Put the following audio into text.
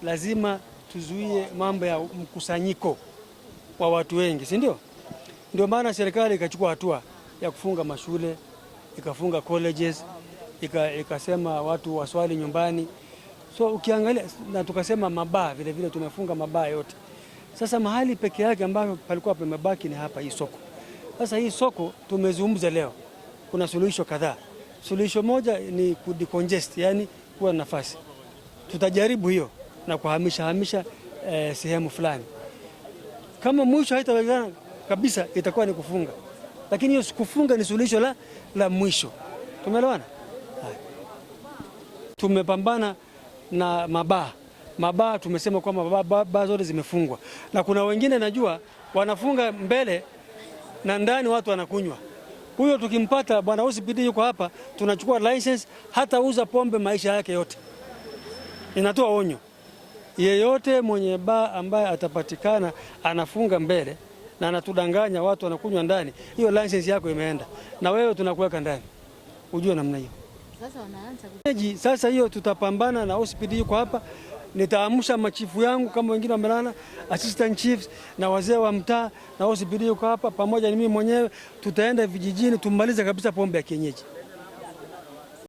Lazima tuzuie mambo ya mkusanyiko wa watu wengi, si ndio? Ndio maana serikali ikachukua hatua ya kufunga mashule, ikafunga colleges, ikasema watu waswali nyumbani. So ukiangalia na tukasema mabaa vile vile tumefunga mabaa yote. Sasa mahali peke yake ambapo palikuwa pamebaki ni hapa hii soko. Sasa hii soko tumezungumza leo, kuna suluhisho kadhaa. Suluhisho moja ni kudecongest, yani kuwa na nafasi. Tutajaribu hiyo na kuhamisha hamisha sehemu fulani. Kama mwisho haitawezekana kabisa, itakuwa ni kufunga, lakini hiyo kufunga ni suluhisho la mwisho. Tumeelewana? Haya. Tumepambana na mabaa mabaa, tumesema kwamba baa zote zimefungwa, na kuna wengine najua wanafunga mbele na ndani watu wanakunywa. Huyo tukimpata bwana OCPD yuko hapa, tunachukua license, hata uza pombe maisha yake yote. Inatoa onyo, yeyote mwenye baa ambaye atapatikana anafunga mbele na anatudanganya watu wanakunywa ndani, hiyo license yako imeenda, na wewe tunakuweka ndani, ujue namna hiyo. Sasa wanaanza Sasa hiyo tutapambana na OCPD yuko hapa, nitaamsha machifu yangu kama wengine wamelala, assistant chiefs na wazee wa mtaa na OCPD yuko hapa pamoja na mimi mwenyewe, tutaenda vijijini tumalize kabisa pombe ya kienyeji.